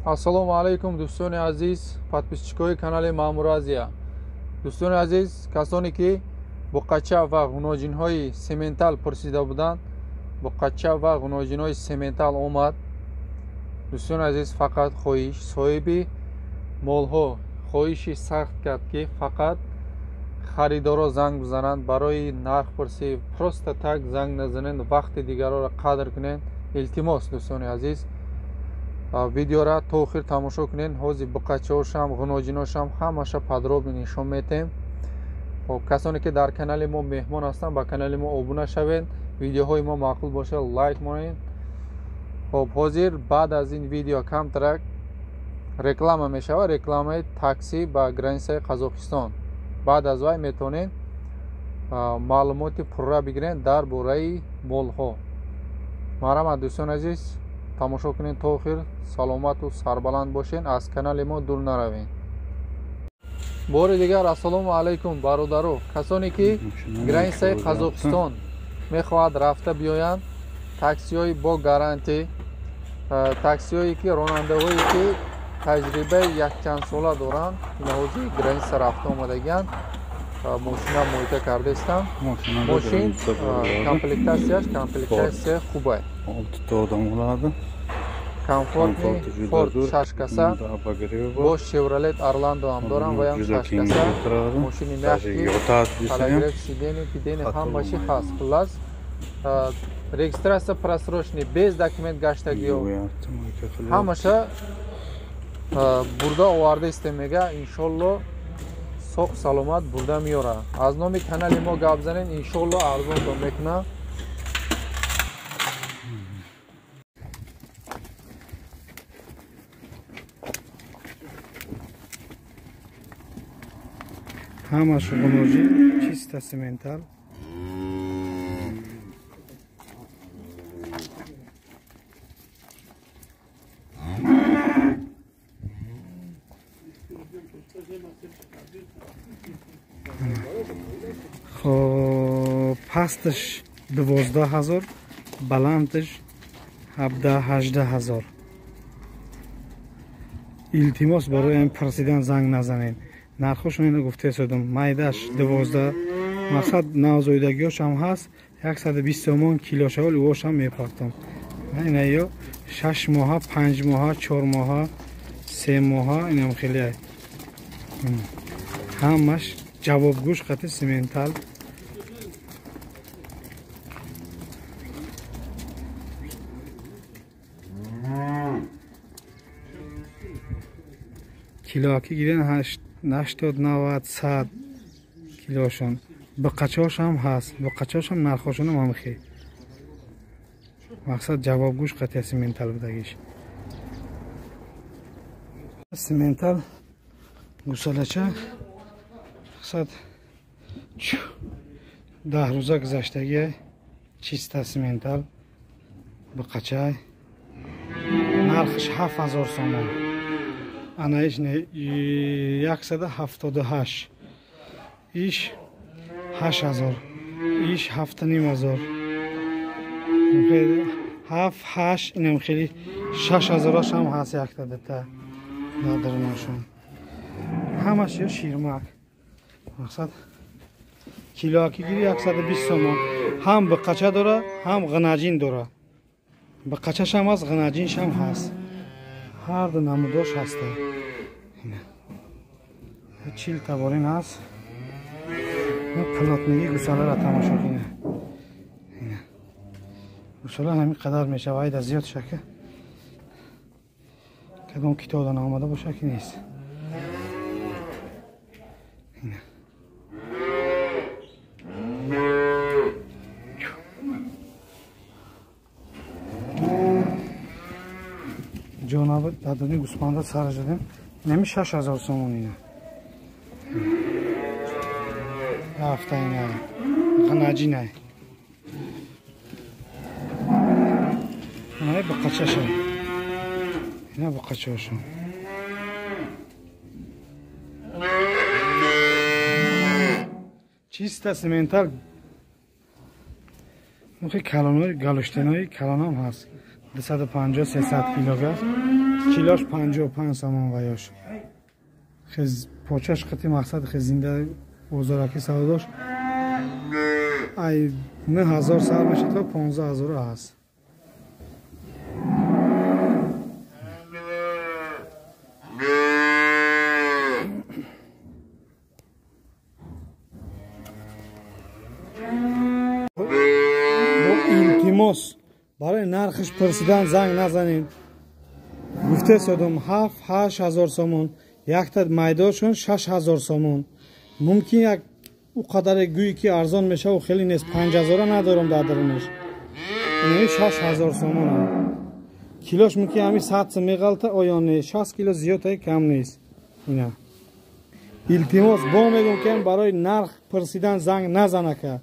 Ассалому алайкум, дӯстони азиз, подписчикои канали Маъмур Азия. Дӯстони азиз, касоне ки буқача ва ғуноҷинҳои сементал пурсида буданд, буқача ва ғуноҷинҳои сементал омад. Дӯстони азиз, фақат хоҳиш, соҳиби молҳо хоҳиши сахт кард, ки фақат харидоро занг бизананд барои нархпурсӣ, просто так занг назанед, вақти дигарро қадр кунед. Илтимос, дӯстони азиз, видеора то охир тамошо кунед. Ҳозир буқачаҳошам, ғуноҷиношам ҳамаша подробно нишон метем. Хоб, касоне ки дар канали мо меҳмон ҳастанд, ба канали мо обуна шавед, видеоҳои мо маъқул бошад, лайк монед. Хоб, ҳозир баъд аз ин видео камтарак реклама мешавад, рекламаи такси ба границаи Қазоқистон. Баъд аз вай метавонед маълумоти пурра бигиред дар бораи молҳо. Марҳамат, дӯстони азиз, тамошо кунед то охир. Саломату сарбаланд бошед, аз канали мо дур наравед. Бори дигар ассалому алайкум, бародаро. Касоне ки границаи Қазоқистон мехоҳад рафта биёянд, таксиҳои бо гарантӣ, таксиҳое ки ронандаҳое ки таҷрибаи якчандсола доранд, ҳозир граница рафта омадагианд, мошина муоина кардаистанд. Мошин комплектатсияш комплектатсия хубай, oltita odam oladi. Комфортный Форд шашкаса, бо Шевролет Орландо ҳам дорам, ваям шашкаса, мошини мягкий, подогрев сидений, пидени ҳамаши ҳаст. Хуллас, регистрация просроченный, без документ гаштагиё ҳамаша бурда оварда истем, мега, иншолло соқ саломат бурда меёра. Аз номи канали мо гап занед, иншолло арзонтон мекунам. Ҳамаш ғуноҷин, чиста сементал. Хоб, пасташ 12 000, баландаш 17-18 ҳазор. Илтимос, барои ин пурсидан занг назанед. Нархошон ино гуфта истодам. Майдаш 12, мақсад навзоидагиёшам ҳаст, 120 сомон килошавол, ӯошам мепартам. Инаё 6 моҳа, 5 моҳа, 4 моҳа, 3 моҳа, инам хеле ҳамаш ҷавобгӯш қати сементал. Килоаки гирен 80, 90, 100 килошон. Биқачошам ҳаст, биқачошам нархошонам ҳамхе. Мақсад, ҷавобгӯш қатия сементал будагиш. Сементал гусалача, мақсад, 10 рӯза гузаштагия, чиста сементал, биқачай, нархш 7000 сомон. Анаиш 178, иш 8000, иш 7500, ҳафт, ҳашт, инам хеле 6000-ашам ҳаст, якта дута надарношон. Ҳамаш ё ширмак. Мақсад, килоаки гири 120 сомон. Ҳам биқача дора, ҳам ғинаҷин дора. Биқачашам ҳаст, ғинаҷиншам ҳаст, ҳар ду намудош ҳаста. 40 таборин ҳаст. Плотныйи гусаларо тамошо кина. Гусала ҳамин қадар мешава, айда зиёд шака кадом китобда наомада боша ки нест. Ҷонаби дадони гӯсфанда сар задем, неми 6000 сомон. Ина рафта, ина ғанаҷинай, ина биқачаша, ина биқачаша. Чиста сементал. Мухи калонои галуштинои калонам ҳаст, 250, 300 килогаз. Килош 55 сомон ваёш. Хез почаш қити мақсад хез зинда бозораки савдош. Ай 9000 сар меша то 15000 ҳаст. Илтимос барои нархиш пурсидан занг назанед. Гуфте содум 7-8 ҳазор сомон, якта майдошон 6 ҳазор сомон. Мумкин як ӯ қадаре гӯй ки арзон мешаву хеле нест, 5 ҳазора надорам дар дарунаш. Инаи 6 ҳазор сомон. Килош мумкин ҳами 100 сом меғалта, оё не 60 кило зиёд кам нест. Ина. Илтимос бо мегӯм ки барои нарх пурсидан занг назанака.